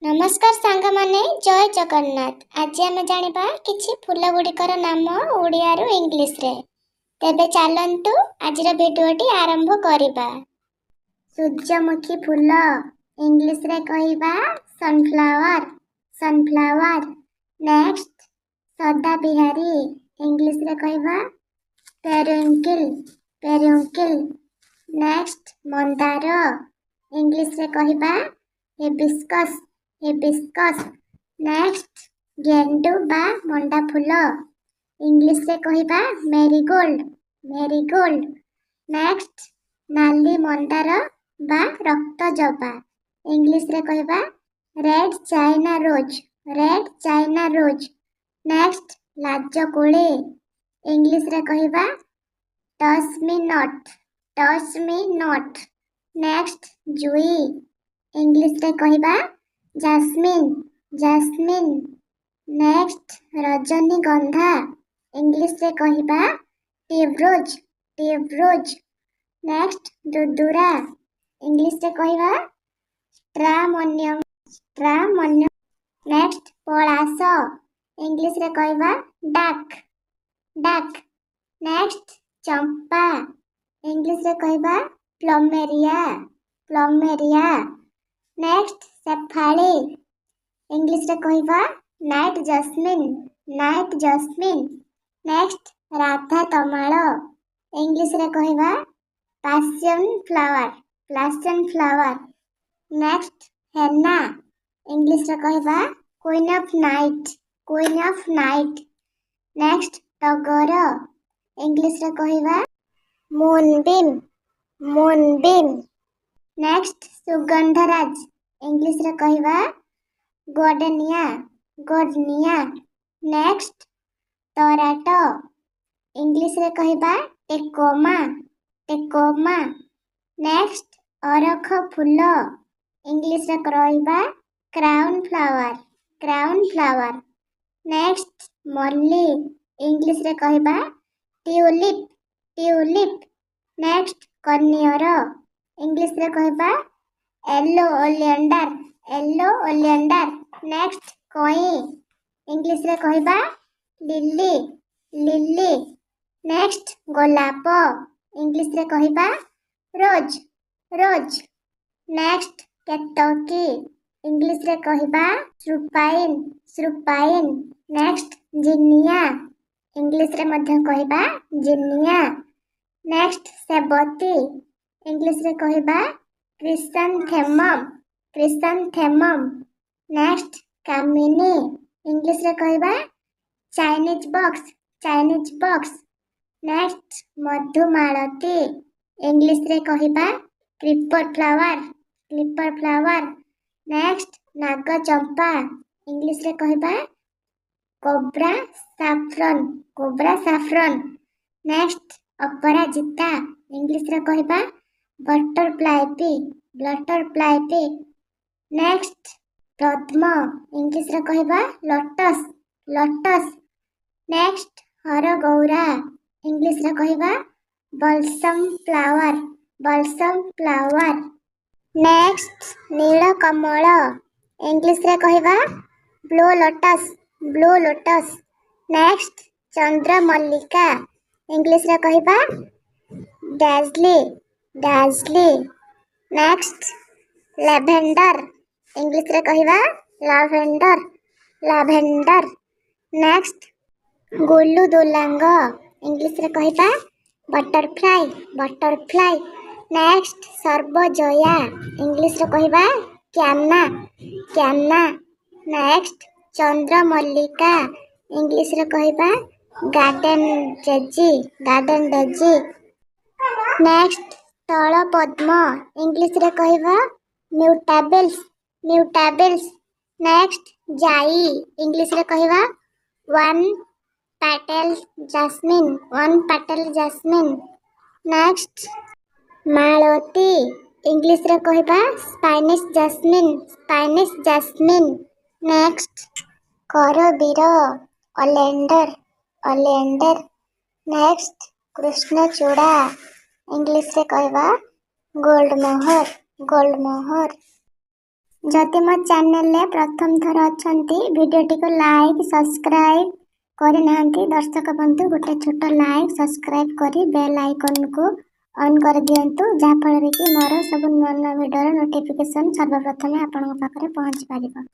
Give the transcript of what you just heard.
ନମସ୍କାର ସାଙ୍ଗମାନେ, ଜୟ ଜଗନ୍ନାଥ। ଆଜି ଆମେ ଜାଣିବା କିଛି ଫୁଲ ଗୁଡ଼ିକର ନାମ ଓଡ଼ିଆରୁ ଇଂଲିଶରେ। ତେବେ ଚାଲନ୍ତୁ, ଆଜିର ଭିଡ଼ିଓଟି ଆରମ୍ଭ କରିବା। ସୂର୍ଯ୍ୟମୁଖୀ ଫୁଲ ଇଂଲିଶରେ କହିବା ସନଫ୍ଲାୱାର, ସନଫ୍ଲାୱାର। ନେକ୍ସଟ, ସଦାବିହାରୀ ଇଂଲିଶରେ କହିବା ପେରିୱିଙ୍କଲ, ପେରିୱିଙ୍କଲ। ନେକ୍ସଟ, ମନ୍ଦାର ଇଂଲିଶରେ କହିବା ହିବିସ୍କସ୍, ହିବିସ୍କସ୍। ନେକ୍ସଟ, ଗେଣ୍ଡୁ ବା ମଣ୍ଡା ଫୁଲ ଇଂଲିଶରେ କହିବା ମେରିଗୋଲ୍ଡ, ମେରିଗୋଲ୍ଡ। ନେକ୍ସଟ, ନାଲି ମନ୍ଦାର ବା ରକ୍ତ ଜବା ଇଂଲିଶରେ କହିବା red China rose, red China rose. Next, ଲାଜକୁଳି ଇଂଲିଶରେ କହିବା touch me not, touch me not. Next, ଜୁଇ ଇଂଲିଶରେ କହିବା ଜାସ୍ମିନ୍, ଜାସ୍ମିନ୍। ନେକ୍ସଟ, ରଜନୀଗନ୍ଧା ଇଂଲିଶରେ କହିବା ଟ୍ୟୁବରୋଜ, ଟ୍ୟୁବରୋଜ। ନେକ୍ସଟ, ଦୁଦୁରା ଇଂଲିଶରେ କହିବା ଷ୍ଟ୍ରାମୋନିୟମ, ଷ୍ଟ୍ରାମୋନିୟମ। ନେକ୍ସଟ, ପଳାସ ଇଂଲିଶରେ କହିବା ଡାକ୍, ଡାକ୍। ନେକ୍ସଟ, ଚମ୍ପା ଇଂଲିଶରେ କହିବା ପ୍ଲମେରିଆ, ପ୍ଲମେରିଆ। ନେକ୍ସଟ, ଶେଫାଳି ଇଂଲିଶରେ କହିବା night jasmine, night jasmine. Next, Radha ତମାଳ ଇଂଲିଶରେ କହିବା passion flower, passion flower. Next, ହେନା ଇଂଲିଶରେ କହିବା queen of night, queen of night. Next, ଟଗର ଇଂଲିଶରେ କହିବା ମୁନବିମ୍, ମୁନବିମ୍। ନେକ୍ସଟ, ସୁଗନ୍ଧରାଜ ଇଂଲିଶରେ କହିବା ଗୋଡେନିଆ, ଗୋଡନିଆ। ନେକ୍ସଟ, ତରାଟ ଇଂଲିଶରେ କହିବା ଟେକୋମା, ଟେକୋମା। ନେକ୍ସଟ, ଅରଖ ଫୁଲ ଇଂଲିଶରେ କହିବା crown flower, crown flower. Next, ମଲ୍ଲି ଇଂଲିଶରେ କହିବା ଟ୍ୟୁଲିପ୍, ଟ୍ୟୁଲିପ୍। ନେକ୍ସଟ, କନିଅର ଇଂଲିଶରେ କହିବା ୟେଲୋ ଓଲିଆଣ୍ଡର, ୟେଲୋ ଓଲିଆଣ୍ଡର। ନେକ୍ସଟ, କଇଁ ଇଂଲିଶରେ କହିବା ଲିଲି, ଲିଲି। ନେକ୍ସଟ, ଗୋଲାପ ଇଂଲିଶରେ କହିବା ରୋଜ୍, ରୋଜ୍। ନେକ୍ସଟ, କେତକୀ ଇଂଲିଶରେ କହିବା ଲୁପାଇନ୍, ଲୁପାଇନ୍। ନେକ୍ସଟ, ଜିନିଆ ଇଂଲିଶରେ ମଧ୍ୟ କହିବା ଜିନିଆ। ନେକ୍ସଟ, ସେବତୀ ଇଂଲିଶରେ କହିବା କ୍ରିସାନ୍ଥେମମ୍, କ୍ରିସାନ୍ଥେମମ୍। ନେକ୍ସଟ, କାମିନୀ ଇଂଲିଶରେ କହିବା Chinese box, Chinese box. Next, Madhumalati ଇଂଲିଶରେ କହିବା creeper flower, creeper flower. Next, ନାଗଚମ୍ପା ଇଂଲିଶରେ କହିବା cobra saffron, cobra saffron. Next, Aparajita ଇଂଲିଶରେ କହିବା butterfly pea, butterfly pea. Next, ପଦ୍ମ ଇଂଲିଶରେ କହିବା ଲୋଟସ୍, ଲୋଟସ୍। ନେକ୍ସଟ, ହରଗୌରା ଇଂଲିଶରେ କହିବା balsam flower, balsam flower. Next, ନୀଳକମଳ ଇଂଲିଶରେ କହିବା blue lotus, blue lotus. Next, ଚନ୍ଦ୍ରମଲ୍ଲିକା ଇଂଲିଶରେ କହିବା ଡାଜଲି, ଡାଜଲି। ନେକ୍ସଟ, ଲାଭେଣ୍ଡର ଇଂଲିଶରେ କହିବା ଲାଭେଣ୍ଡର, ଲାଭେଣ୍ଡର। ନେକ୍ସଟ, ଗୁଲୁଦୁଲାଙ୍ଗ ଇଂଲିଶରେ କହିବା ବଟରଫ୍ଲାଇ, ବଟରଫ୍ଲାଇ। ନେକ୍ସଟ, ସର୍ବଜୟା ଇଂଲିଶରେ କହିବା କ୍ୟାନା, କ୍ୟାନା। ନେକ୍ସଟ, ଚନ୍ଦ୍ରମଲ୍ଲିକା ଇଂଲିଶରେ କହିବା garden daisy, garden daisy. Next, ସ୍ଥଳପଦ୍ମ ଇଂଲିଶରେ କହିବା ମ୍ୟୁଟାବିଲ୍ସ, ମ୍ୟୁଟାବିଲ୍ସ। ନେକ୍ସଟ, ଜାଇ ଇଂଲିଶରେ କହିବା one petal jasmine, one petal jasmine. Next, Malati ଇଂଲିଶରେ କହିବା Spanish jasmine, Spanish jasmine. Next, କରବୀର ଅଲେଣ୍ଡର, ଅଲେଣ୍ଡର। ନେକ୍ସଟ, କୃଷ୍ଣଚୂଡ଼ା ଇଂଲିଶରେ କହିବା ଗୋଲ୍ଡ ମୋହର, ଗୋଲ୍ଡ ମୋହର। ଯଦି ମୋ ଚ୍ୟାନେଲରେ ପ୍ରଥମ ଥର ଅଛନ୍ତି, ଭିଡ଼ିଓଟିକୁ ଲାଇକ୍ ସବସ୍କ୍ରାଇବ୍ କରିନାହାନ୍ତି, ଦର୍ଶକ ବନ୍ଧୁ, ଗୋଟେ ଛୋଟ ଲାଇକ୍ ସବସ୍କ୍ରାଇବ୍ କରି ବେଲ୍ ଆଇକନ୍କୁ ଅନ୍ କରିଦିଅନ୍ତୁ, ଯାହାଫଳରେ କି ମୋର ସବୁ ନୂଆ ନୂଆ ଭିଡ଼ିଓର ନୋଟିଫିକେସନ୍ ସର୍ବପ୍ରଥମେ ଆପଣଙ୍କ ପାଖରେ ପହଞ୍ଚି ପାରିବ।